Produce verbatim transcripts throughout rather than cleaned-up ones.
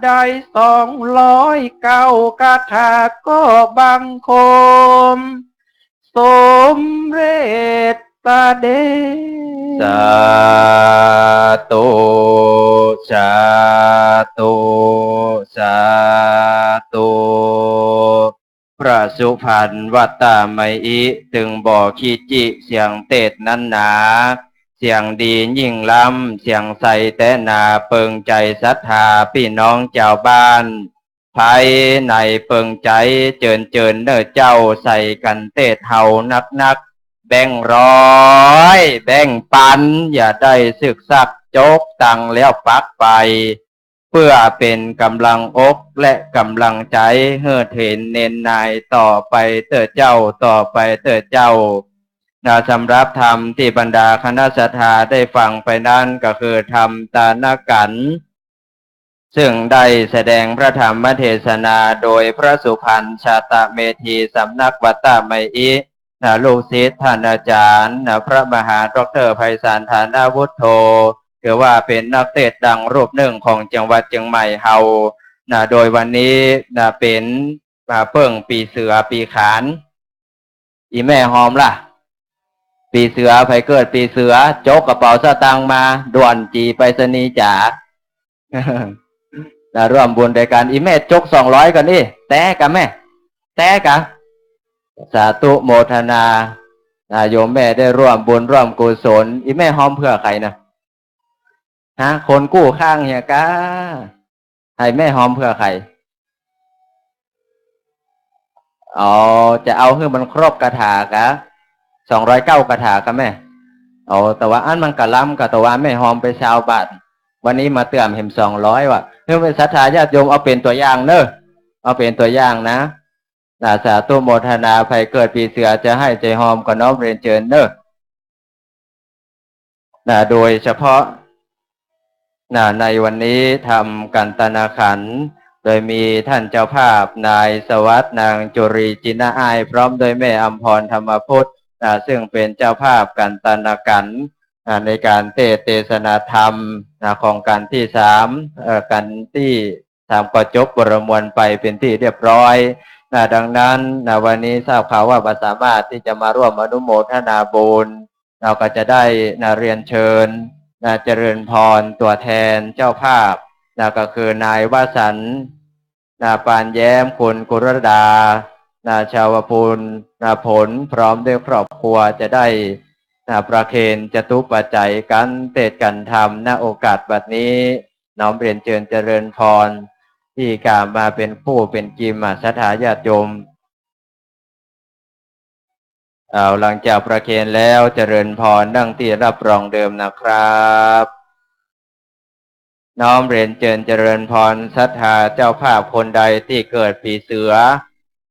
ได้สองร้อยเก้าคาถาก็บังคมสมเร็จพระเดช สาธุ สาธุ สาธุ พระสุพรรณวัตตมยิ ตึงบ่อขี้จิ เสียงเตศน์นั้นหนา เสียงดียิ่งล้ำ เสียงใสแต๊นา เปิงใจ๋ศรัทธาปี้น้องจาวบ้าน ภายในเปิงใจ๋ เจิญเจิญเน่อเจ้า ใส่กั๋นเตศน์เฮานักๆ แบงค์ร้อย แบงค์ปัน อย่าได้สึกสัก จกตังค์แล้วปักไป เปื้อเป๋นก๋ำลังอกและก๋ำลังใจ๋ หื้อเถนเณรนายต่อไปเต๊อะเจ้า ต่อไปเต๊อะเจ้า นะ สำหรับธรรมตี้บรรดาคณะศรัทธาได้ฟังไปนั้นก็คือธรรมตานกัณฑ์ ซึ่งได้แสดงพระธรรมเทศนาโดยพระสุพรรณชาตะเมธี สำนักวัตตมยิ นะ ลูกศิษย์ท่านอาจารย์ นะ พระมหาด็อกเตอร์ไพศาล ฐานวุฒโธ ถือว่าเป๋นนักเตศน์ดังรูปนึ่งของจังหวัดเจียงใหม่เฮา นะ โดยวันนี้ นะ เป๋น นะ เปิ้งปี๋เสือปี๋ขาน อี่แม่ฮอมล่ะ ปี๋เสือ ใผเกิดปี๋เสือ จกกระเป๋าสตางค์มา ด่วนจี๋ไปรษณีย์จ๋า นะ ร่วมบุญด้วยกั๋น อี่แม่จกสองร้อยก่อนนี่ แต๊กะแม่ แต๊กะ สาธุโมทนา นะ โยมแม่ได้ร่วมบุญร่วมกุศล อี่แม่ฮอมเผื่อใผนะ ฮะ คนกู้ข้างเหียก๊า หื้อแม่ฮอมเผื่อใผ อ๋อ จะเอาหื้อมันครบคาถาก๊า สองร้อยเก้าคาถาก๊าแม่ อ๋อ แต่ว่าอันมันกะล้ำก๊า แต่ว่าแม่ฮอมไปซาวบาท วันนี้มาเติมแหมสองร้อยว่ะ หื้อศรัทธาญาติโยมเอาเป๋นตั๋วอย่างเน่อ เอาเป๋นตั๋วอย่างนะ นะ สาธุโมทนา ใผเกิดปี๋เสือจะหื้อใจ๋ฮอมก็น้อมเรียนเจิญเน่อ นะ โดยเฉพาะ นะ ในวันนี้ธรรมกันตนขันธ์ โดยมีท่านเจ้าภาพนายสวัสดิ์ นางจุรี จินอ้าย พร้อมด้วยแม่อำพร ธรรมพุทธ นะ ซึ่งเป๋นเจ้าภาพกันตนขันธ์ นะ ในก๋านเตศน์เตสนาธรรม นะ ของกัณฑ์ตี้สาม เอ่อ กัณฑ์ตี้สามก็จบบริมวลไปเป๋นตี้เรียบร้อย นะ ดังนั้น นะ วันนี้ทราบข่าวว่าบ่สามารถตี้จะมาร่วมอนุโมทนาบุญ เฮาก็จะได้ นะ เรียนเชิญ นะ เจริญพรตั๋วแทนเจ้าภาพ นะ ก็คือนาย วสันต์ นะ ปานแย้ม คุณกุรดา นะ ชาวปูน นะ ผล พร้อมด้วยครอบครัวจะได้ นะ ประเคนจตุปัจจัยกั๋นเตศน์กั๋นธรรม ณ โอกาสบัดนี้ น้อมเรียนเจิญเจริญพร ตี้กล้ามาเป๋นผู้เป๋นกิม อ่ะ ศรัทธาญาติโยม เอา หลังจากประเคนแล้วเจริญพร นั่งตี้รับรองเดิมนะครับ น้อมเรียนเจิญเจริญพร ศรัทธาเจ้าภาพคนใดตี้เกิดปี๋เสือ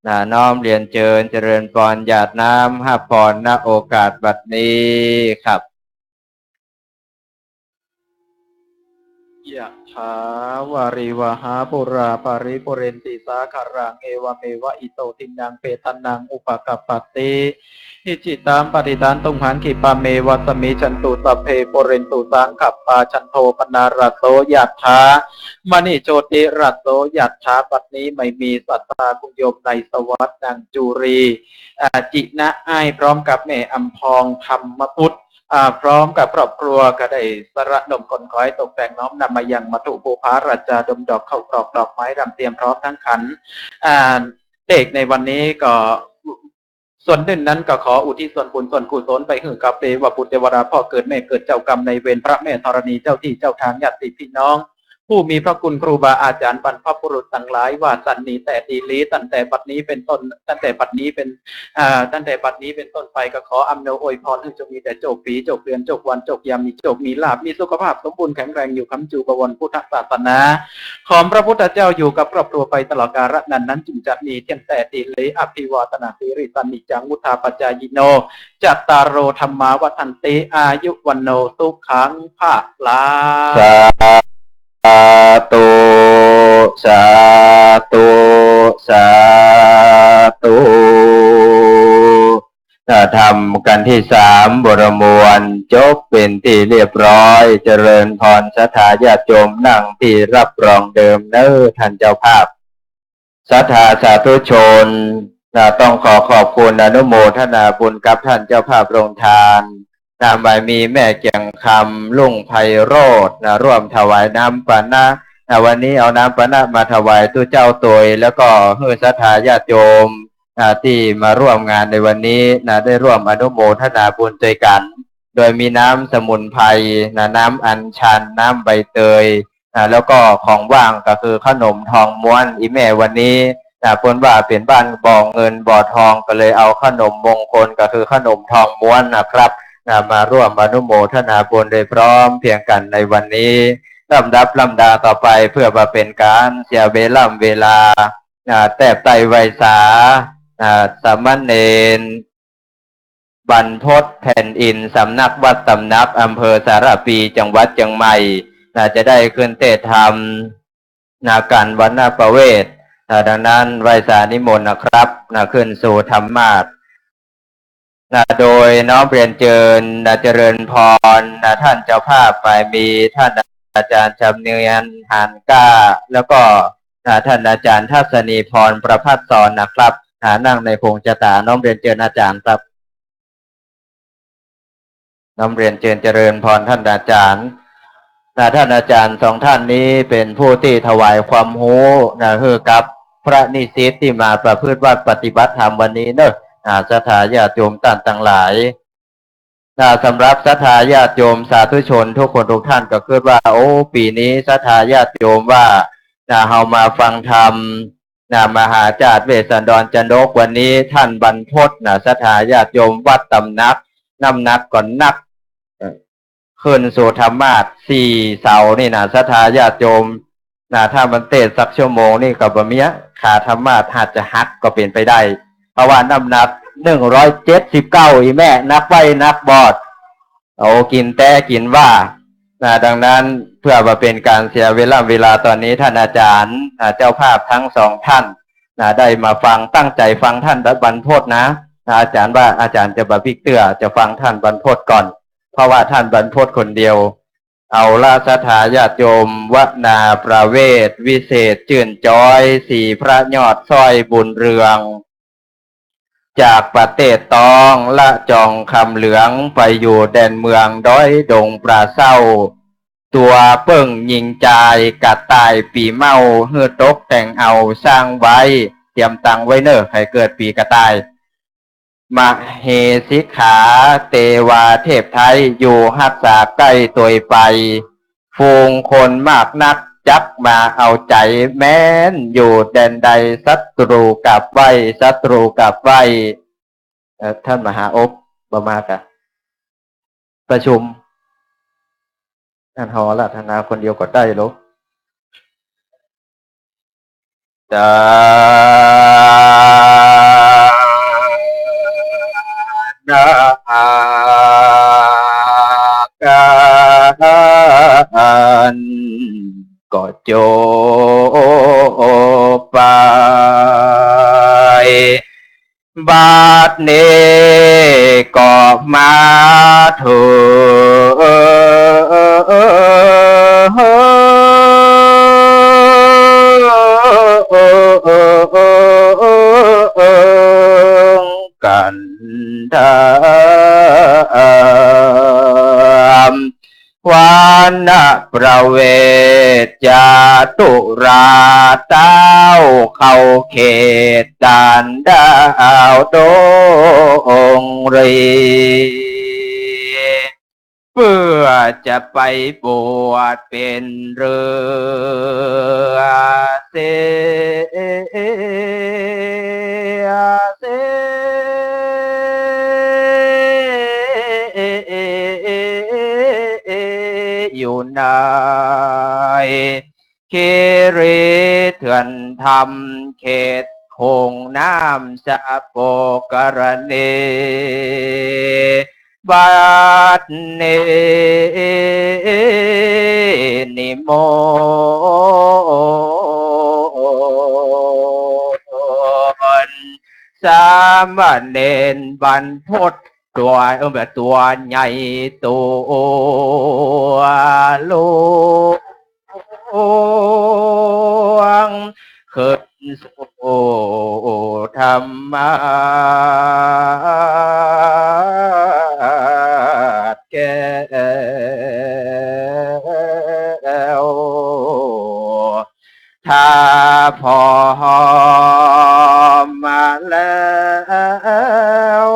นะ น้อมเรียนเจิญเจริญพร หยาดน้ำฮับพร ณ โอกาสบัดนี้ครับ ยะถาวาริวหาปูราปาริปูเรนติสาคารัง เอวะเมวะอิโตทินังเปตานังอุปะกัปปะติ อิจิตังปัตติตังตุมหังคิปะเมวะสมมิจฉันตุ สัพเพปูเรนตุสังคัปปา จันโทปนารโส ยะถา มะณิโชติรโส ยะถา บัดนี้ไม่มีศรัทธาคุณโยมนายสวัสดิ์ นางจุรี อ่า จินะอ้าย พร้อมกับแม่อำพร ธรรมพุทธ อ่า พร้อมกับครอบครัวก็ได้สระนมขนขอยตกแต่งน้อมนำมายังมัทธุปูผาราชาดมดอกข้าวตอกดอกไม้รำเตรียมพร้อมทั้งขัน อ่า เลขในวันนี้ก็ ส่วนนึ่งนั้นก็ขออุทิศส่วนบุญส่วนกุศลไปหื้อกับเทวบุตรเทวดาพ่อเกิดแม่เกิดเจ้ากรรมนายเวรพระแม่ธรณีเจ้าที่เจ้าทางญาติพี่น้อง ผู้มีพระคุณครูบาอาจารย์บรรพบุรุษตังหลายว่าสันนี้แต่ดีหลี ตั้งแต่บัดนี้เป๋นต้น ตั้งแต่บัดนี้เป๋น อ่า ตั้งแต่บัดนี้เป๋นต้นไปก็ขออำนวยอวยพรหื้อจงมีแต่โจคปี โจคเดือน โจควัน โจคยาม มีโจคมีลาภ มีสุขภาพสมบูรณ์แข็งแรงอยู่ค้ำจูบวรพุทธศาสนา ของพระพุทธเจ้าอยู่กับครอบครัวไปตลอดกาลนานนั้นจึงจะมีเตี้ยงแต่ดีหลี อภิวาทนาสีลิสสะนิจจัง วุฑฒาปจายิโน จัตตาโร ธัมมา วัฑฒันติ อายุ วัณโณ สุขัง พลัง สาธุ สาธุ สาธุ น อ่า ธรรมกัณฑ์ตี้สาม บทมวล จบเป๋นตี้เรียบร้อย เจริญพรศรัทธาญาติโยม นั่งตี้รับรองเดิมเน้อท่านเจ้าภาพ ศรัทธาสาธุชน นะ ต้องขอขอบคุณอนุโมทนาบุญกับท่านเจ้าภาพโฮงตาน นะ หมายมีแม่เกียงคำ ลุงไพโรจน์ นะ ร่วมถวายน้ำปานะ นะ วันนี้เอาน้ำปานะมาถวายตุ๊เจ้าตวย แล้วก็หื้อศรัทธาญาติโยม นะ ตี้มาร่วมงานในวันนี้ นะ ได้ร่วมอนุโมทนาบุญตวยกั๋น โดยมีน้ำสมุนไพร นะ น้ำอัญชัน น้ำใบเตย นะ แล้วก็ของว่างก็คือขนมทองม้วน อี่แม่วันนี้ นะ เปิ้นว่าเป๋นบ้านบ่อเงินบ่อทอง ก็เลยเอาขนมมงคลก็คือขนมทองม้วนนะครับ นะ มาร่วมอนุโมทนาบุญโดยพร้อมเพรียงกั๋นในวันนี้ ลำดับลำดาต่อไป เปื้อบ่เป๋นก๋านเสียเวล่ำเวลา นะ แต๊บใต้ไหว้สา นะ สามเณร บรรพตแผ่นดิน สำนักวัดตำหนัก อำเภอสารภี จังหวัดเจียงใหม่ นะ จะได้ขึ้นเตศน์ธรรม นะ ก๋านวัณณประเวส นะ ดังนั้นไหว้สานิมนต์นะครับ นะ ขึ้นสู่ธรรมาสน์ นะ โดยน้อมเรียนเจิญ นะ เจริญพร นะ ท่านเจ้าภาพ หมายมีท่านอาจารย์จำเนียน หานกล้า แล้วก็ นะ ท่านอาจารย์ทัศนีพร ประภัสสรนะครับ นะ นั่งในโฮงจะต๋า น้อมเรียนเจิญอาจารย์ครับ น้อมเรียนเจิญเจริญพรท่านอาจารย์ นะ ท่านอาจารย์สองท่านนี้เป๋นผู้ตี้ถวายความฮู้ นะ หื้อกับพระนิสิตตี้มาประพฤติวัตรปฏิบัติธรรมวันนี้เนาะ นะ ศรัทธาญาติโยมต้านตังหลาย นะ สำหรับศรัทธาญาติโยมสาธุชนทุกคนทุกท่านก็กึ๊ดว่า โอ้ ปี๋นี้ศรัทธาญาติโยมว่า นะ เฮามาฟังธรรม นะ มหาจาติเวสสันดรชนก วันนี้ท่านบรรพต นะ ศรัทธาญาติโยมวัดตำหนัก น้ำหนักก็หนัก เอ่อ ขึ้นสู่ธรรมาสน์สี่เสานี่นะ ศรัทธาญาติโยม นะ ถ้ามันเตศน์สักชั่วโมงนี่ก็บ่มีอะ ขาธรรมาสน์อาจจะหักก็เป๋นไปได้ เพราะว่าน้ำหนักหนึ่งร้อยเจ็ดสิบเก้า อี่แม่ หนักไว้หนักบอด โอ้ กิ๋นแต๊กิ๋นว่า นะ ดังนั้นเปื้อบ่เป๋นก๋านเสียเวล่ำเวลา ต๋อนนี้ท่านอาจารย์ นะ เจ้าภาพตึงสองท่าน นะ ได้มาฟัง ตั้งใจ๋ฟังท่านบรรพตนะ นะ อาจารย์ว่าอาจารย์จะบ่ปิ๊กเตื้อ จะฟังท่านบรรพตก่อน เพราะว่าท่านบรรพตคนเดียว เอาละ ศรัทธาญาติโยม วนาประเวศ วิเศษจื้นจ๊อย สีพระยอดสร้อยบุญเรือง จากประเตศต๊อง ละจองคำเหลือง ไปอยู่แดนเมืองดอยดงปลาเศร้า ตั๋วเปิ้งญิงจาย กระต่ายปี๋เม้า หื้อตกแต่งเอาสร้างไว้ เตรียมตังไว้เน่อ ใผเกิดปี๋กระต่าย มเหสิขา เตวาเทพไท้ อยู่ฮักษาใก้ตวยไป ฝูงคนมากนัก จักมาเอาใจ๋ แม้นอยู่แดนใด ศัตรูกราบไหว้ ศัตรูกราบไหว้ เอ่อ ท่านมหาอบ บ่มากะ ประชุม ท่านหอรัตนาคนเดียวก็ได้หรอก สานะ อาการก็จบไป บัดนี้ก็มาเถิง กันตาม วัณณประเวศ จตุรา เต้าเข้าเขตด่านดาวดงรี เปื้อจะไปบวชเป๋นฤๅษี อยู่ใน คีรีเถื่อนธรรม เขตโขงน้ำสะโปกรณี บัดนี้นิมนต์ สามเณรบรรพต ตัว เออ ตัวใหญ่ตัวหลวง ขึ้นสู่ธรรมาสน์แก้ว ถ้าพร้อมมาแล้ว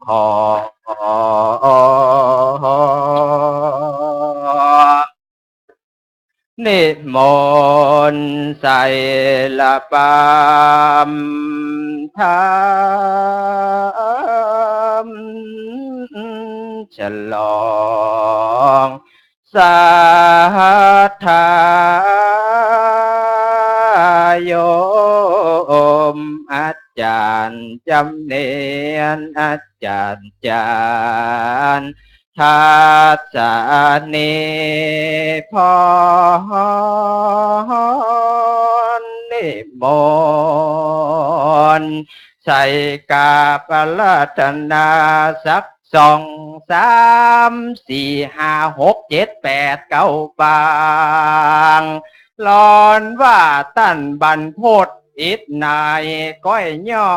ขอ นิมนต์ใส่ละปามธรรม ฉลองศรัทธาโยม อาจ๋ารย์จำเนียน อาจ๋ารย์จาญ ทัศนีพร นิมนต์ใส่กราบอาราธนาสักสองสามสี่ห้าหกเจ็ดแปดเก้าปาง ลอนว่าต้านบรรพต อิดหน่อยก้อยย่อ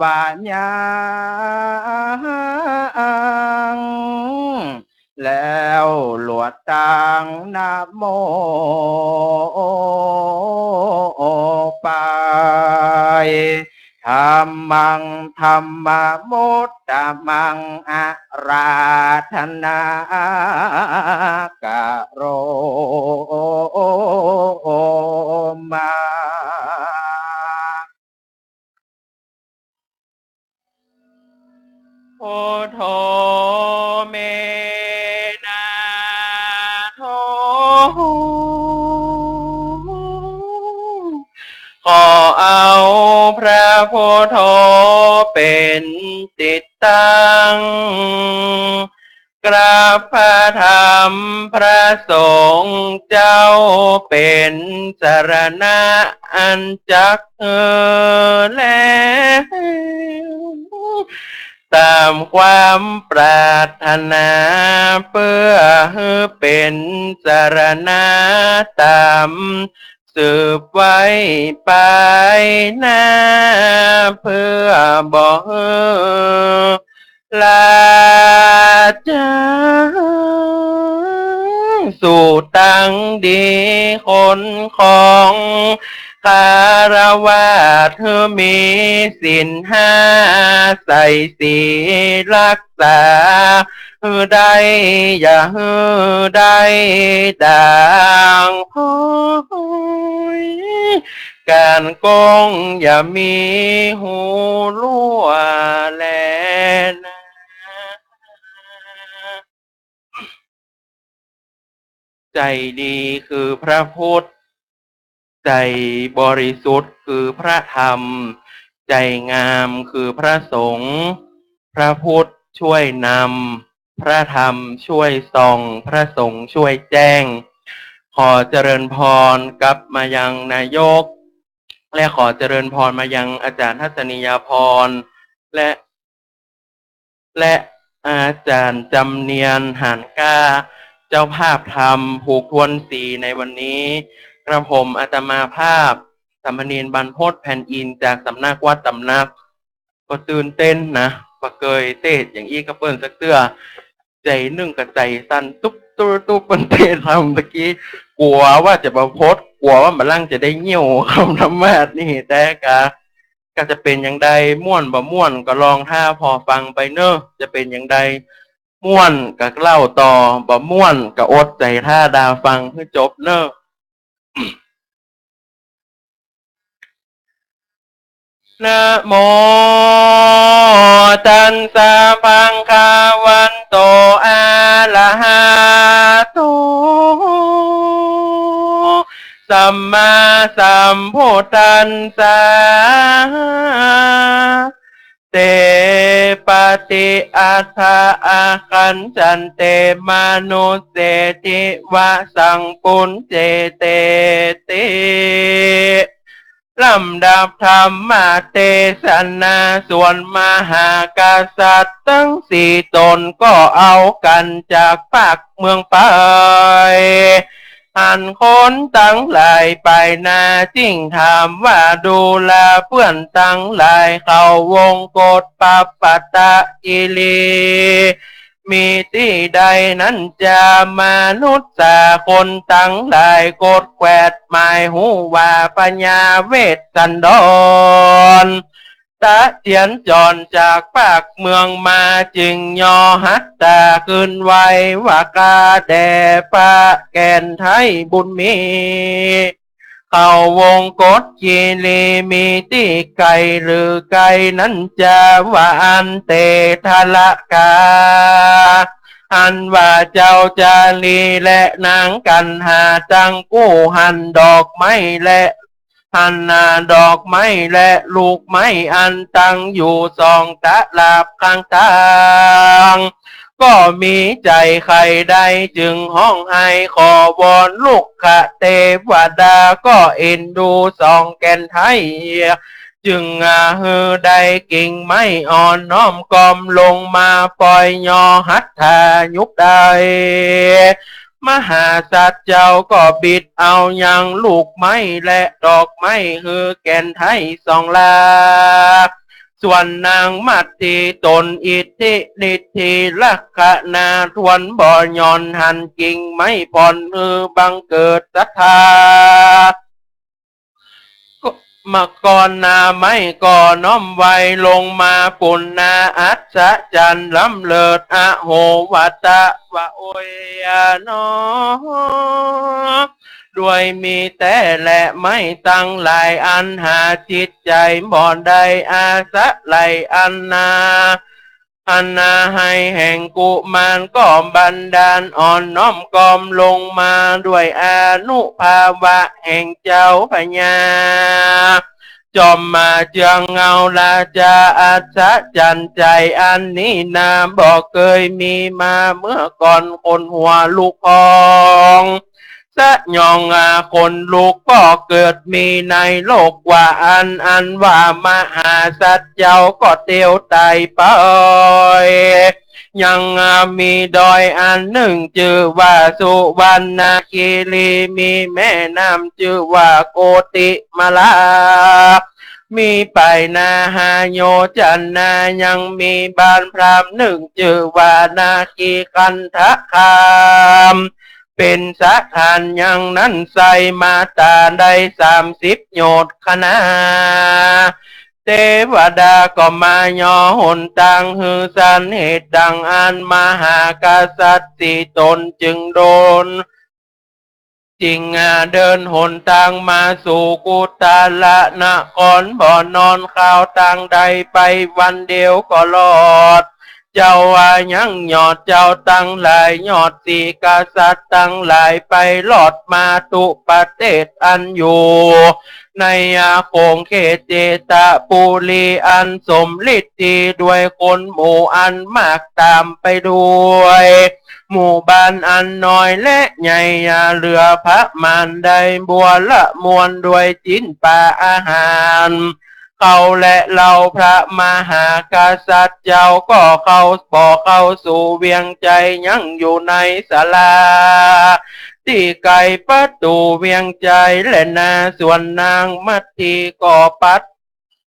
ปะยัง แล้วหลวดตางนะโมไป ธัมมังธัมมะมุตตะมัง อาราธนา กะโรมา พุทโธ เม นาโถ ขอเอาพระพุทโธเป๋นตี้ตั้ง กราบพระธรรมพระสงฆ์เจ้าเป๋นสรณะอันจักหื้อแล้ว ต๋ามความปรารถนา เปื้อหื้อเป๋นสรณะต๋าม สืบไว้ไปหน้า เปื้อบ่หื้อลาจ๋าง สูตั้งดีคนของคฤหัสถ์หื้อมีศีลห้า ใส่ศีลรักษา หื้อได้ อย่าหื้อได้ด่างพร้อย ก๋านโก๋งอย่ามีฮู้ลัวแลนา ใจ๋ดีคือพระพุทธ ใจ๋บริสุทธิ์คือพระธรรม ใจ๋งามคือพระสงฆ์ พระพุทธช่วยนำ พระธรรมช่วยส่อง พระสงฆ์ช่วยแจ้ง ขอเจริญพรกลับมายังนายก และขอเจริญพรมายังอาจ๋ารย์ทัศนียาภรณ์ และ และอาจ๋ารย์จำเนียน หานกล้า เจ้าภาพธรรมผูกถ้วนศีลในวันนี้ กระผมอาตมาภาพ สามเณรบรรพต แผ่นอินทร์ จากสำนักวัดตำหนัก ก็ตื่นเต้นนะ บ่เกยเตศน์อย่างอี้กับเปิ้นสักเตื้อ ใจ๋นึ่งก็ใจ๋สั่นตุ๊บตุ๊บตุ๊บ เปิ้นเตศน์ธรรมตะกี้ กั๋วว่าจะบ่พด กั๋วว่าบ่าลั้งจะได้เยี่ยวคำธรรมาสน์นี่ แต่ก็ ก็จะเป๋นอย่างใด ม่วนบ่ม่วนก็ลองถ้าผ่อฟังไปเน่อ จะเป๋นอย่างใด ม่วนก็เล่าต่อ บ่ม่วนก็อดใจ๋ถ้าดาฟังหื้อจบเน่อ นะโมตัสสะภะคะวะโต อะระหะโต สัมมาสัมพุทธัสสะ เต ปะติ อัฏฐะ อาคัญจันเต มานุสเส ทิ วะ สัง ปุญเจ เต ติ ลำดับธรรมเตสนา ส่วนมหากษัตริย์ตังสี่ต๋นก็เอากั๋นจากปากเมืองไป หันคนตังหลายไปนา จึงถามว่า ดูราเปื้อนตังหลาย เขาวงกต ปัปปะตะ กิริ มีตี้ใดนั้นจา มนุษย์สาคนตังหลาย กดแกวดหมายฮู้ว่า พญาเวสสันดร ตะเตียนจ๋อนจากปากเมืองมา จึงยอหัตถาขึ้นไหว้ว่า ข้าแด่พระแก่นไท้บุญมี เขาวงกตกิริ มีตี้ไก๋หรือใก้นั้นจา ว่า อันเตถะระกา อันว่าเจ้าจารีและนางกัณหาตังกู้หันดอกไม้และ หันนาดอกไม้และลูกไม้อันตั้งอยู่สองตะหลาบข้างตาง ก็มีใจ๋ใค่ได้ จึงฮ้องไห้ขอวอนลุกขเตวดา ก็เอ็นดูสองแก่นไท้ จึงอาหือได้กิ่งไม้อ่อนน้อมก้อมลงมาป่อยยอหัตถายุกได้ มหาสัตว์เจ้าก็บิดเอายังลูกไม้และดอกไม้หื้อแก่นไท้สองหลา ส่วนนางมัตติต๋นอิทธิฤทธิลักขณาทวนบ่หย่อนหันกิ่งไม้ผ่อนหื้อบังเกิดศรัทธา ก็ มะกรนาไม้ก็น้อมไหว้ลงมาปุณณา อัศจรรย์ล้ำเลิศอโหวาตะว่า โอยหนอ ด้วยมีแต๊แลไม้ตังหลาย อันหาจิตใจ๋บ่ได้อาศัยอันนา อันนาให้แห่งกุมารก็บันดาลอ่อนน้อมก้อมลงมาด้วยอานุภาพะแห่งเจ้าพญา จอมมาเจืองเงาราชา อัศจรรย์ใจ๋อันนี้นาบ่เกยมีมาเมื่อก่อน ขนหัวลุกพอง สยองอาขนลุกก็เกิดมีในโลกว่าอั้น อันว่ามหาสัตว์เจ้าก็เตียวต๋ายไป ยังมีดอยอันนึ่งจื้อว่าสุวรรณคีรี มีแม่น้ำจื้อว่าโกติมลา มีปายหน้าห้าโยชนา ยังมีบ้านพราหมณ์นึ่งจื้อว่านาคีคันธคาม เป๋นสถานยังนั้นไส้มาต๋าได้สามสิบโยชน์ขนา เตวดาก็มายอหนตางหื้อสัน เหตุดังอั้นมหากษัตริย์สี่ต๋นจึงโดน จึงเดินหนตางมาสู่กุตาละนครบ่นอน คาวตางได้ไปวันเดียวก็รอด เจ้าว่ายังยอดเจ้าตังหลาย ยอดสี่กษัตริย์ตังหลายไปรอดมาตุประเทศอันอยู่ในอาโขงเขตเจตปุรี อันสมฤทธิ์ดีด้วยคนหมู่อันมากต๋ามไปด้วย หมู่บ้านอันน้อยและใหญ่อย่าเหลือประมาณ ได้บัวละมวลด้วยจิ๋นปาอาหาร เขาและเหล่าพระมหากษัตริย์เจ้าก็เข้า บ่เข้าสู่เวียงชัย ยังอยู่ในศาลาตี้ใก้ประตู๋เวียงชัยแลนา ส่วนนางมัตติก็ปัด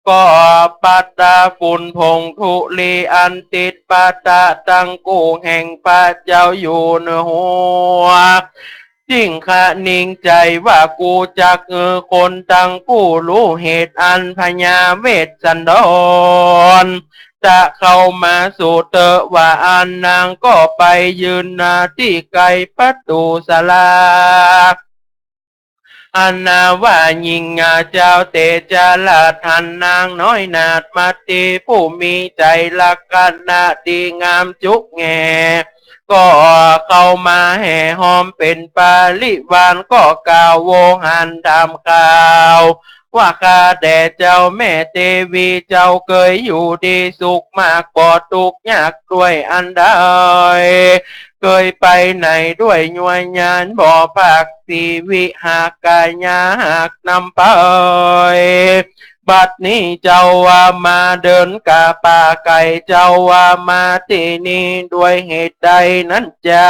ก็ปัดตาฝุ่นผงธุลีอันติดปะตะตังกู้แห่งพระเจ้าอยู่เหนือหัว จึงคะนิงใจ๋ว่า กูจักหื้อคนตังกู้ฮู้เหตุอันพญาเวสสันดร จะเข้ามาสู่เต๊อะ ว่าอั้นนางก็ไปยืนนาตี้ใก้ประตู๋ศาลา อันนาว่าหญิงอาเจ้าเตจาราชหันนางน้อยนาถมัตติผู้มีใจ๋ลักขณะดีงามจุกแง่ ก็เข้ามาแห่ห้อมเป๋นปริวาร ก็กล่าวโวหารถามข่าว ว่าข้าแต่เจ้าแม่เตวี เจ้าเกยอยู่ดีสุขมาก บ่ตุ๊กข์ยากด้วยอันใด เกยไปไหนด้วยยัวญาณบ่ปาก สีวิหากายาหากนำไป บัดนี้เจ้าว่ามาเดินกาป่าไกล เจ้าว่ามาตี้นี่ด้วยเหตุใดนั้นจา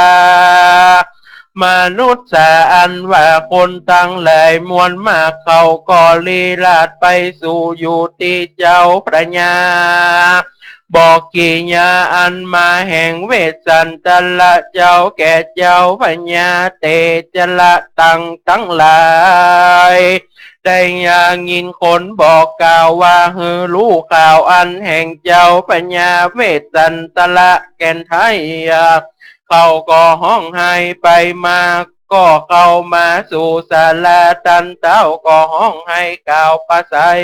มนุษย์สาอันว่าคนตังหลายมวลมาก เขาก็ลีลาดไปสู่อยู่ตี้เจ้าพระญา บอกกิริยาอันมาแห่งเวสสันตระเจ้าแก่เจ้าพระญาเตจระตังตังหลาย ได้ยินคนบอกกล่าวว่าหื้อฮู้ข่าวอันแห่งเจ้าพระญาเวสสันตระแก่นไทย เขาก็ฮ้องไห้ไปมา ก็เข้ามาสู่ศาลา ตันเต้าก็ฮ้องไห้กล่าวปราศรัย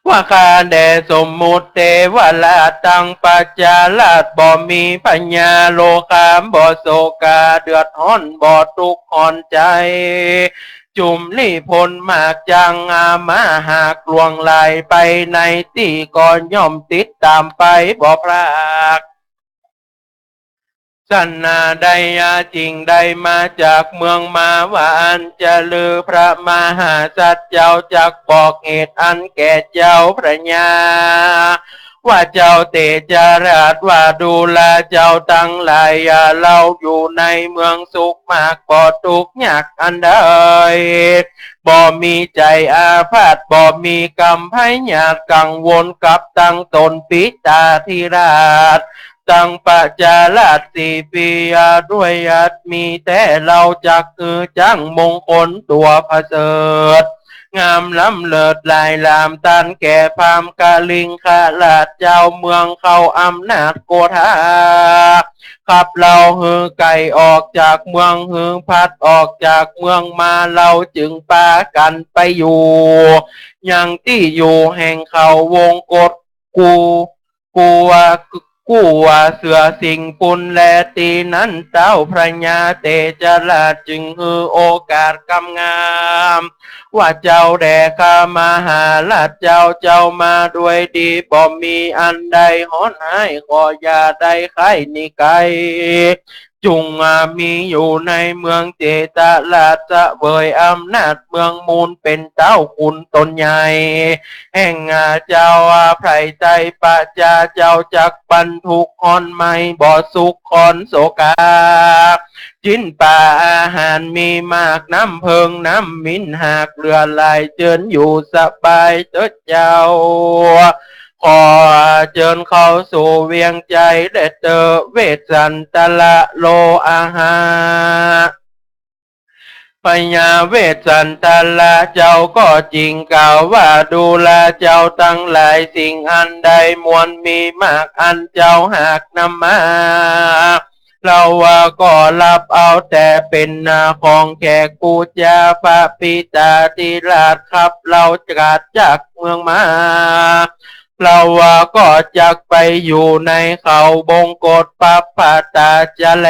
ว่าข้าแด่สมมุติเตวราชตังปัจจาราช บ่มีพญาโลคา บ่โศกาเดือดฮ้อน บ่ตุ๊กข์ฮ้อนใจ๋ จุมลี้พ้นมากจัง อามาหากล่วงหลายไปในตี้ก็ย่อมติดต๋ามไปบ่พราก สันนาได้ยาจิ่งได้มาจากเมืองมาว่าอั้น จะลือพระมหาสัตว์เจ้าจักบอกเหตุอั้นแก่เจ้าพระญา ว่าเจ้าเตจราชว่าดูราชเจ้าตังหลาย อย่าเฮาอยู่ในเมืองสุขมาก บ่ตุ๊กข์ยากอันใด บ่มีใจ๋อาพาธ บ่มีกรรมพยาธิกังวลกับตังต๋น ปิตาธิราช ตังปัจจาราชสีปียาด้วยอันมีแต๊ เฮาจักหื้อจั้งมงคลตั๋วประเสริฐ งามล้ำเลิศหลายหลาม ต้านแก่พราหมณ์กลิงคราชเจ้าเมืองเขาอำนาจโกธา ขับเฮาหื้อไก่ออกจากเมือง หื้อพลัดออกจากเมืองมา เฮาจึงปากั๋นไปอยู่ยังตี้อยู่แห่งเขาวงกต กู กูว่า กูว่าเสือสิงห์ปุณแล ตี้นั้นเต้าพระญาเตจราชจึงหื้อโอกาสกำงาม ว่าเจ้าแด่ข้ามหาราชเจ้า เจ้ามาด้วยดี บ่มีอันใดฮ้อนฮ้าย ขออย่าได้ใค่หนีไกล จุ่งมามีอยู่ในเมืองเจตราช เสวยอำนาจเมืองมูล เป๋นเต้าขุนต๋นใหญ่ แห่งอาเจ้า อาไพร่ไตรประจาเจ้าจักบรรทุกฮ้อนไหม้ บ่สุขฮ้อนโศกา จิ๊นป๋าอาหารมีมาก น้ำเผิงน้ำมินหากเหลือหลาย เจิญอยู่สบายเต๊อะเจ้า ขอเจิญเข้าสู่เวียงใจ๋แลเต๊อะ เวสสันตระโลอาหะ พญาเวสสันตระเจ้าก็จึงกล่าวว่า ดูราชเจ้าตังหลาย สิ่งอันใดมวลมีมาก อันเจ้าหากนำมา เฮาว่าก็ฮับเอาแต่เป๋นนาของแขกปู๋จา พระปิตาธิราชขับเฮาขาดจากเมืองมา เฮาว่าก็จักไปอยู่ในเขาบงกตปัพพตาจะแล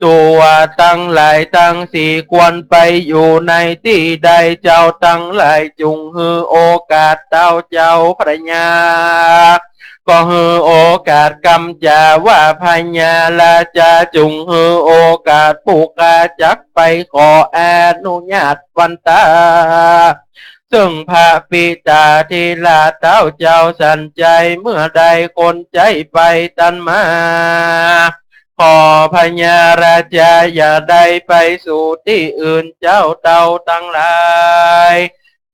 ตั๋วตังหลายตังสี่ควรไปอยู่ในตี้ใด เจ้าตังหลายจุ่งหื้อโอกาสเต้าเจ้าพระญา ก็หื้อโอกาสกำจ๋าว่า พญาราชาจุ่งหื้อโอกาส ผู้ข้าจักไปขออนุญาตวันตา เซิ่งพระปิตาธิราชเต้าเจ้าสันใจ๋ เมื่อใดคนใจ๋ไปตันมา ขอพญาราชาอย่าได้ไปสู่ตี้อื่น เจ้าเต้าตังหลาย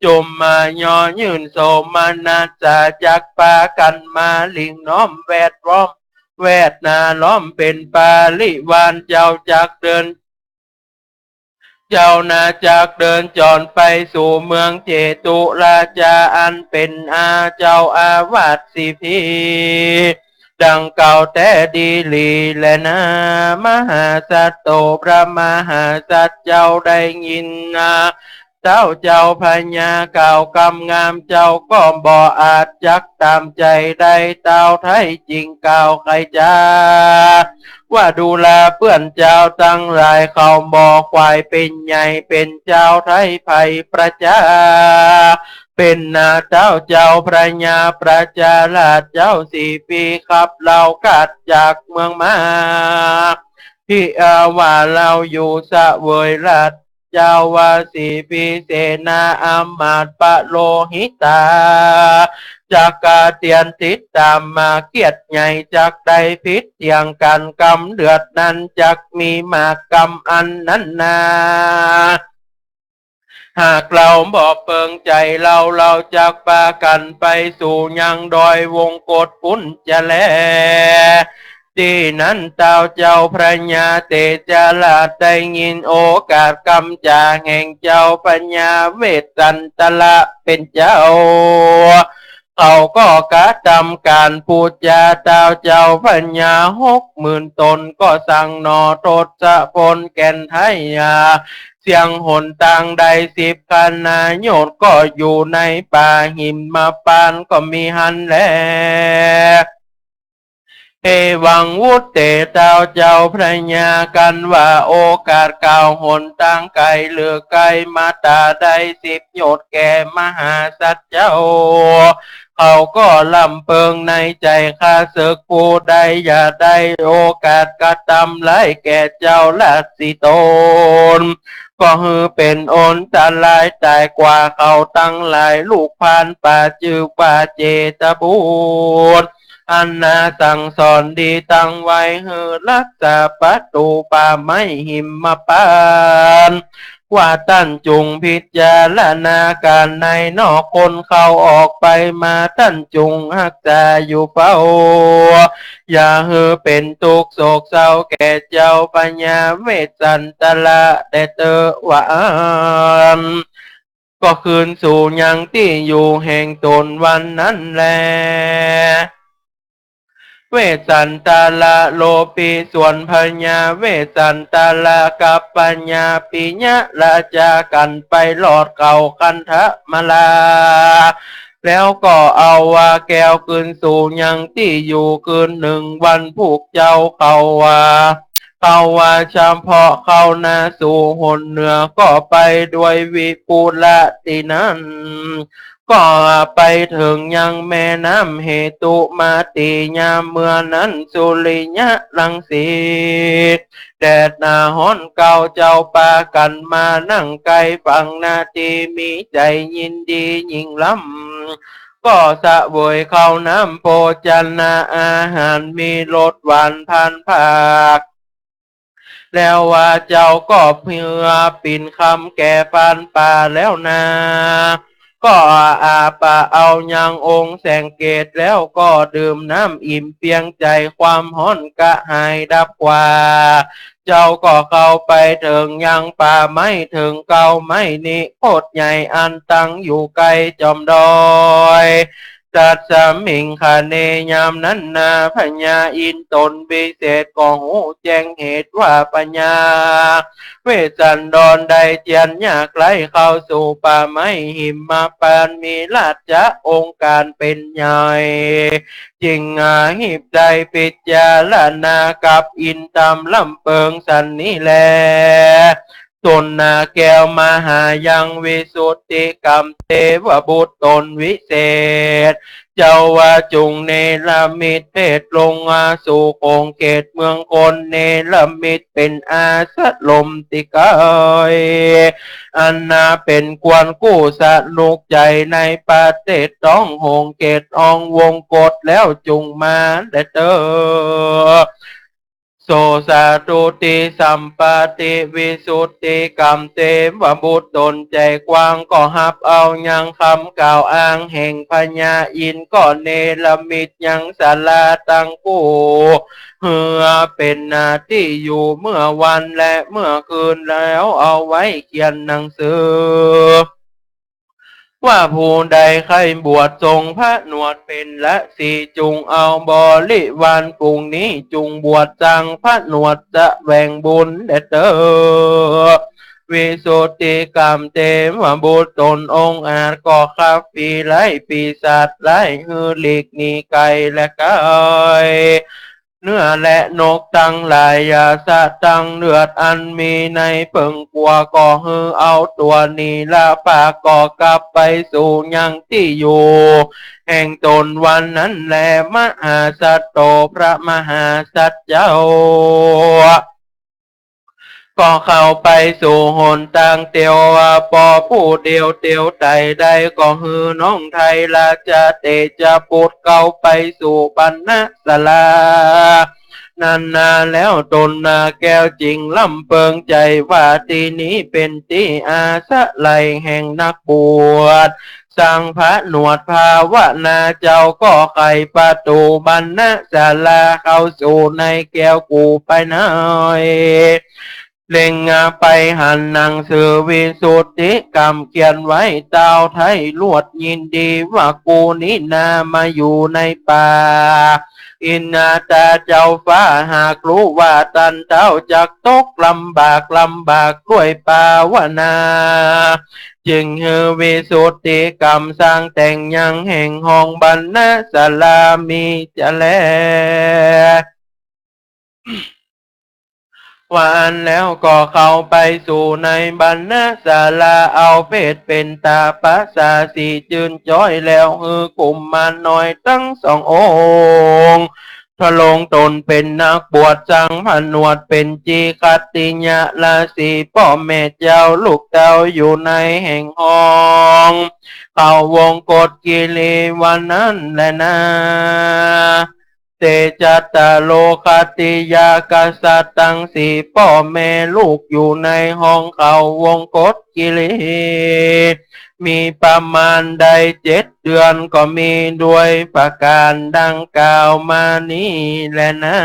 จุ่มมาย่อยื่นโสมนัสสา จักปากั๋นมาหลิ้งน้อมแวดล้อม แวดนาล้อมเป๋นปริวาร เจ้าจักเดิน เจ้านาจักเดินจ๋อนไปสู่เมืองเจตุราชา อันเป๋นอาเจ้าอาวาสสีพี ดังกล่าวแต๊ดีหลีแลนา มหาสัตโต พระมหาสัตว์เจ้าได้ยินนา เต้าเจ้าพญากล่าวกำงาม เจ้าก็บ่อาจจักต๋ามใจ๋ได้ เต้าไท้จึงกล่าวไขจ๋า ว่าดูราเปื้อนเจ้าตังหลาย เขาบ่ขวายเป๋นใหญ่เป๋นเจ้าไท้ไพร่ประจา พ เป็นนาเต้าเจ้าพระยาประชาราชเจ้าสี่ปีขับเฮากัดจากเมืองมา ที่อาว่าเฮาอยู่เสวยราชเจ้าว่าสี่ปีเสนาอำมาตย์พระโลหิตา จักกะเตียนติดต๋ามมาเกียรติใหญ่จักได้ผิดเถียงกั๋นกำเดือดนั้นจักมีมากกำอันนั้นนา หากเฮาบ่เปิงใจ๋เฮา เฮาจักปากั๋นไปสู่ยังดอยวงกฏปุ้นจะแล ตี้นั้นเต้าเจ้าพระยาเตจาราชได้ยินโอกาสกำจ๋าแห่งเจ้าพระยาเวสสันตระเป๋นเจ้า เขาก็กระทำก๋านปู๋จาเต้าเจ้าพระยาหกหมื่นต๋น ก็สั่งหน่อทศพลแก่นไทยา เสี้ยงหนตางได้สิบคณะโยชน์ ก็อยู่ในป่าหิมพานต์ก็มีหั้นแล เอวังวุตเต เต้าเจ้าพระยากันว่าโอกาสกล่าวหนตางไก๋หรือใก้มาตราได้สิบโยชน์แก่มหาสัตว์เจ้า เขาก็ลำเปิงในใจ๋ข้าเสิกผู้ใดอย่าได้โอกาสกระทำร้ายแก่เจ้าราชสีโตน ก็หื้อเป๋นอันตรายต๋ายกว่าเขาตังหลาย ลูกพรานป่าจื้อว่าเจตบุตร อันนาสั่งสอนดีตังไว้หื้อรักษาประตู๋ป่าไม้หิมพานต์ ว่าต้านจุ่งพิจารณาก๋านในนอกคนเข้าออกไปมา ต้านจุ่งฮักษาอยู่เฝ้า อย่าหื้อเป๋นตุ๊กข์โศกเศร้าแก่เจ้าพระยาเวสสันตระแด่เต๊อะ ว่าอั้น ก็คืนสู่ยังตี้อยู่แห่งต๋นวันนั้นแล เวสสันตระโลภี ส่วนพระยาเวสสันตระกับพระยาปิยะราชากั๋นไปรอดเขาคันธมาลา แล้วก็เอาว่าแก้วคืนสู่ยังตี้อยู่คืนนึ่งวันพุกเจ้าเขาว่า เขาว่าเฉพาะเขานาสู่หนเหนือก็ไปด้วยวิปุละตี้นั้น ก็ไปเถิงยังแม่น้ำเหตุมาตี้ยามเมื่อนั้นสุริยะรังสี แดดหนาฮ้อนเกา เจ้าปากั๋นมานั่งใก้ฝั่งนาตี้มีใจ๋ยินดียิ่งล้ำ ก็เสวยข้าวน้ำโภชนะอาหารมีรสหวานพานผัก แล้วว่าเจ้าก็เพื่อปิ่นคำแก่พรานป่าแล้วนา ก็อาบเอายังองค์แสงเกศ แล้วก็ดื่มน้ำอิ่มเปียงใจ๋ ความฮ้อนกระหายดับกว่า เจ้าก็เข้าไปเถิงยังป่าไม้เถิงเก๊าไม้นิโคธใหญ่อันตั้งอยู่ใก้จอมดอย ตัสมิงคเณ ยามนั้นนา พญาอินทร์ต๋นวิเศษก็ฮู้แจ้งเหตุว่าพญาเวสสันดรได้เจียนยากไร้เข้าสู่ป่าไม้หิมพานต์ มีราชองค์การเป๋นใหญ่ จึงอาหิบได้พิจารณากับอินทร์ต๋ามลำเปิงสันนี้แล ตนนาแก้วมหายังวิสุทธิกรรมเทวบุตรตนวิเศษ เจ้าว่าจุ่งเนรมิตเพศลงมาสู่ขงเขตเมืองคน เนรมิตเป๋นอาสรมตี้ใก้ อันนาเป๋นควรกู้สนุกใจ๋ในประเทศต้องหงเขตองวงกฏแล้วจุ่งมาแลเต๊อะ โสสาตุติสัมปาติวิสุทธิกรรมเทวบุตรตนใจ๋กว้าง ก็ฮับเอายังคำกล่าวอ้างแห่งพญาอินทร์ ก็เนรมิตยังศาลาตังกู้ เฮือเป๋นนาตี้อยู่เมื่อวันและเมื่อคืน แล้วเอาไว้เขียนหนังสือ ว่าผู้ใดใค่บวชทรงผนวดเป๋นฤๅษี จุ่งเอาบริวารฝูงนี้จุ่งบวชสร้างผนวดแสวงบุญแลเต๊อะ วิสุทธิกรรมเทวบุตรตนองอาจ ก็ขับผีร้ายปีศาจร้ายหื้อหลีกหนีไก๋และไก๋ เ เนื้อและนกตังหลาย อย่าสะตังเลือดอันมีในเปิงกั๋ว ก็หื้อเอาตั๋วนี้ละ ป้าก็กลับไปสู่ยังตี้อยู่แห่งต๋น วันนั้นแล มหาสัตโต พระมหาสัตว์เจ้า ก็เข้าไปสู่หนตางเตียว ปอผู้เดียวเตียวไต่ได้ ก็หื้อน้องไทยราชเตชะบุตรเข้าไปสู่บรรณศาลานั้นนา แล้วต๋นนาแก้วจึงลำเปิงใจ๋ว่า ตี้นี้เป๋นตี้อาศัยแห่งนักบวช สังผนวดภาวนา เจ้าก็ไขประตู๋บรรณศาลาเข้าสู่ในแก้วกู๋ไปหน่อย เล็งไปหันหนังสือวิสุทธิกรรมเขียนไว้ ต้าวไทยราชยินดีว่า กูนี้นามาอยู่ในป่า อินตาเจ้าฟ้าหากฮู้ว่าต้านเจ้าจักตกลำบากลำบากด้วยภาวนา จึงหื้อวิสุทธิกรรมสร้างแต่งยังแห่งห้องบรรณศาลามีจะแล ว่าอั้นแล้วก็เข้าไปสู่ในบรรณศาลา เอาเพศเป๋นตาประสาสีจื้นจ้อย แล้วหื้อกุมารน้อยตึงสององค์ ทรงต๋นเป๋นนักบวช สังผนวดเป๋นจีขัตติยราศี ป้อแม่เจ้าลูกเต้าอยู่ในแห่งห้อง เข้าวงคตกิริวันนั้นแลนา เตจัตตาโรขัตติยากษัตริย์ตังสี่ ป้อแม่ลูกอยู่ในห้องเข้าวงคตกิริ มีประมาณได้เจ็ดเดือน ก็มีด้วยประก๋านดังกล่าวมานี้แลนา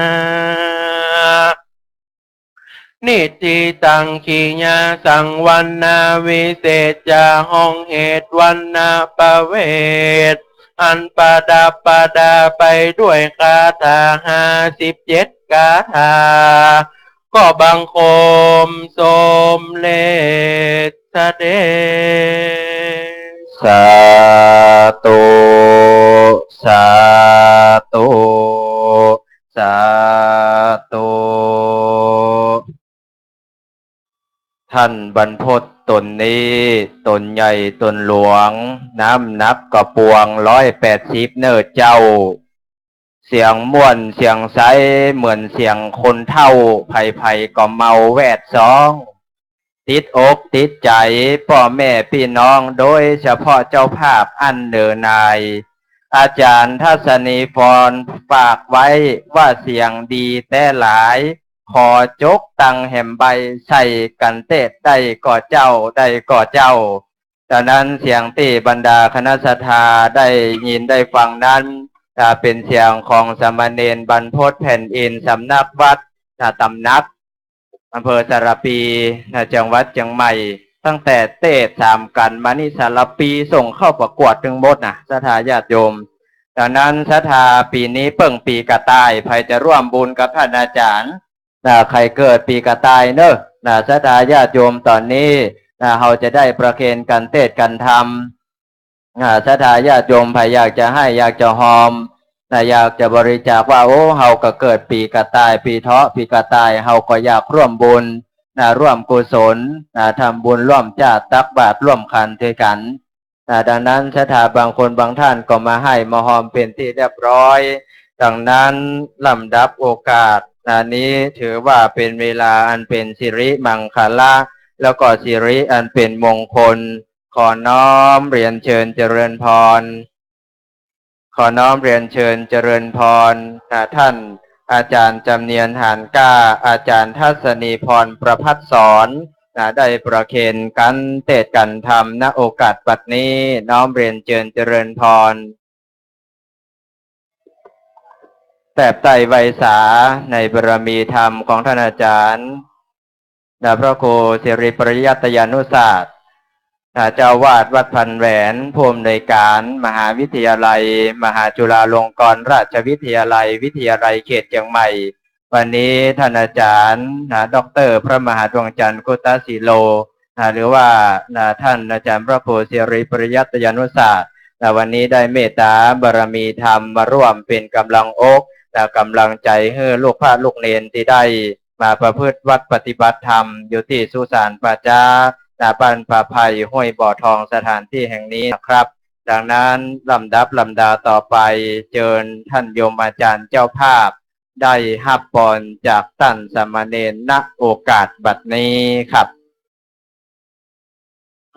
นิฏฐิตัง ขีณาสังวรรณา วิเศษจา ห้องเหตุวรรณประเวท อันประดับประดาไปด้วยคาถาห้าสิบเจ็ดคาถา ก็บังคมสมเร็จเสด็จ สาธุ สาธุ สาธุ ท่านบรรพตต๋นนี้ ต๋นใหญ่ต๋นหลวง น้ำหนักก็ปวงร้อยแปดสิบเน่อเจ้า เสียงม่วนเสียงใสเหมือนเสียงคนเฒ่า ใผๆ ก็เมาแวดซ้อง ติดอกติดใจ๋ป้อแม่ปี้น้อง โดยเฉพาะเจ้าภาพอันเน่อนาย อาจ๋ารย์ทัศนีพรฝากไว้ว่าเสียงดีแต๊หลาย ขอจกตังแหมใบใส่กั๋นเตศน์ ได้ก่อเจ้า ได้ก่อเจ้า ดังนั้นเสียงตี้บรรดาคณะศรัทธาได้ยินได้ฟังนั้น จะเป๋นเสียงของสามเณรบรรพตแผ่นอินทร์สำนักวัด ณ ตำหนัก อำเภอสารภี ณ จังหวัดเจียงใหม่ ตั้งแต่เตศน์สามกั๋นมานี่สารภีส่งเข้าประกวดตึงหมดนะ ศรัทธาญาติโยม ดังนั้นศรัทธาปี๋นี้เปิ้งปี๋กระต่าย ใผจะร่วมบุญกับท่านอาจ๋ารย์ นะ ใผเกิดปี๋กระต่ายเน่อ นะ ศรัทธาญาติโยม ต๋อนนี้ นะ เฮาจะได้ประเคนกั๋นเตศน์กั๋นธรรม อ่า ศรัทธาญาติโยมใผอยากจะให้ อยากจะฮอม นะ อยากจะบริจาคว่า โอ้ เฮาก็เกิดปี๋กระต่าย ปี๋เถาะปี๋กระต่าย เฮาก็อยากร่วมบุญ นะ ร่วมกุศล นะ ทำบุญร่วมจ้าด ตักบาตรร่วมขันธ์ตวยกั๋น นะ ดังนั้นศรัทธาบางคนบางท่านก็มาให้มาฮอมเป๋นตี้เรียบร้อย ดังนั้นลำดับโอกาส นะ นี้ถือว่าเป๋นเวลาอันเป๋นสิริมังคละ แล้วก็สิริอันเป๋นมงคล ขอน้อมเรียนเชิญเจริญพร ขอน้อมเรียนเชิญเจริญพร นะ ท่านอาจ๋ารย์จำเนียน หานกล้า อาจ๋ารย์ทัศนีพร ประภัสสร นะ ได้ประเคนกั๋นเตศน์กั๋นธรรม ณ โอกาสบัดนี้ น้อมเรียนเชิญเจริญพร แตบใต้ไหว้สาในบารมีธรรมของท่านอาจ๋ารย์ นะ พระครูสิริปริยัตยานุศาสน์ นะ เจ้าอาวาสวัดพันแหวน ผู้อำนวยก๋านมหาวิทยาลัย มหาจุฬาลงกรณราชวิทยาลัย วิทยาลัยเขตเจียงใหม่ วันนี้ท่านอาจ๋ารย์ นะ ด็อกเตอร์ พระมหาดวงจันทร์ คุตศิโล นะ หรือว่า นะ ท่านอาจ๋ารย์พระครูสิริปริยัตยานุศาสน์ นะ วันนี้ได้เมตตาบารมีธรรมมาร่วมเป๋นก๋ำลังอก ต๋ากำลังใจ๋หื้อลูกพระลูกเณรตี้ได้มาประพฤติวัตรปฏิบัติธรรมอยู่ตี้สุสานป่าจ๊า ณ บ้านป่าไผ่ ห้วยบ่อทอง สถานที่แห่งนี้นะครับ ดังนั้นลำดับลำดาต่อไป เจิญต้านโยมอาจ๋ารย์เจ้าภาพ ได้ฮับปอนจากต้านสามเณร ณ โอกาสบัดนี้ครับ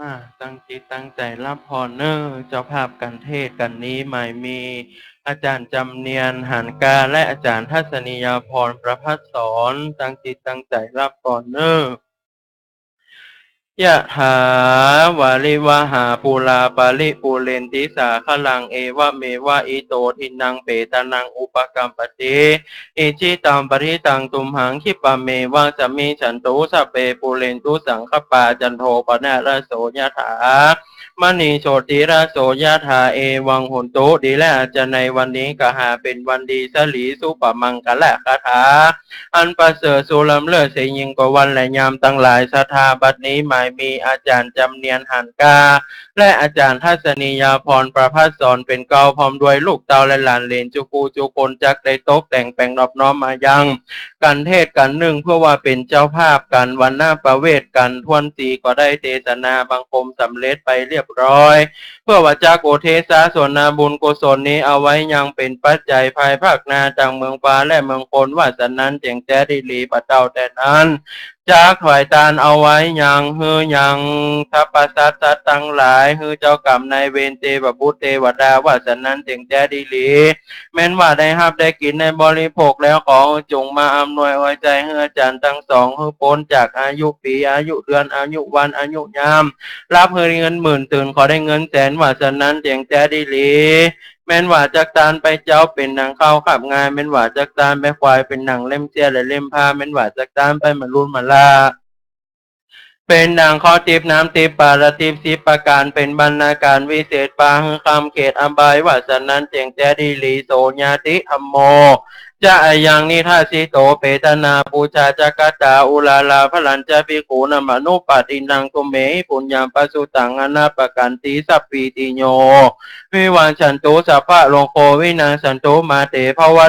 อ่า ตั้งจิตตั้งใจ๋ฮับปอนเน่อ เจ้าภาพก๋านเทศน์ก๋านนี้หมายมี อาจ๋ารย์จ๋ำเนียน หานกา และอาจ๋ารย์ทัศนียาภรณ์ ประภัสสร ตั้งจิตตั้งใจ๋ฮับปอนเน่อ ยะถา วาริวหา ปูรา ปะริปูเรนติ สาคะรัง เอวะเมวะ อิโต ทินนัง เปตานัง อุปะกัปปะติ อิจฉิตัง ปะฏิตัง ตุมหัง ขิปปะเมวะ สะมิชฌันตุ สะพเพ ปูเรนตุ สังคะปา จันโท ปะนะระโส ยะถา มะณี โชติระโส ยะถา เอวัง โหนตุ ดีแล้วอาจ๋ารย์ ในวันนี้ก็หาเป๋นวันดีสะหลี สุปะมังคะละคาถา อันประเสริฐสุดล้ำเลิศเสียยิ่งกว่าวันและยามตังหลาย ศรัทธาบัดนี้หมายมี อาจ๋ารย์จ๋ำเนียน หานกา และอาจ๋ารย์ทัศนียาภรณ์ ประภัสสร เป๋นเกล้า พร้อมด้วยลูกเต้าและหลานเหลน จุ๊กกู้จุ๊กคน จักได้ตกแต่งแป๋งนอบน้อมมายัง ก๋านเทศน์ก๋านนึ่ง เพื่อว่าเป๋นเจ้าภาพก๋าน วรรณประเวทก๋าน ถ้วนสีก็ได้เตสนาบังคมสำเร็จไปเรียบร้อย เพื่อว่าจักอุทิศส่วนนาบุญกุศลนี้เอาไว้ยังเป๋นปัจจัยภายภาคหน้า ตังเมืองฟ้าและเมืองคน ว่าสันนั้นเจียงแต๊ดีหลี บ่าเต้าแต่นั้น จักถวายตานเอาไว้ยัง หื้อยังสรรพสัตว์สัตว์ตังหลาย หื้อเจ้ากรรมนายเวร เตวบุตรเตวดา ว่าสันนั้นเจียงแต๊ดีหลี แม้นว่าได้ฮับได้กิ๋นได้บริโภคแล้ว ขอหื้อจุ่งมาอำนวยอวยใจ๋หื้ออาจ๋ารย์ตังสอง หื้อป๊นจากอายุปี๋ อายุเดือน อายุวัน อายุยาม ฮับหื้อได้เงินหมื่น ตื่นขอได้เงินแสน ว่าสันนั้นเจียงแต๊ดีหลี แม้นว่าจักตานไปเจ๊า เป๋นหนังข้าวคาบงาย แม้นว่าจักตานไปควาย เป๋นหนังเล่มเสี้ยและเล่มผ้า แม้นว่าจักตานไปมะรุนมะลา เป๋นดังข้าวติ๊บน้ำติ๊บปาละติ๊บสิบประก๋าน เป๋นบรรณาก๋านวิเศษ ปาหื้อข้ามเขตอบาย ว่าสันนั้นเจียงแต๊ดีหลี โสญาติธัมโม จะอายังนิทัสสิโต เปตานาปูชาจะกัตตา อุราราพลัญจะภิกขูนมะนุปปาทินัง ตุมเหหิปุญญังปะสุตัง อนาปะกัตติ สัพพีติโย วิวัชชันตุ สัพพะโรโค วินัสสันตุ มาเตภวั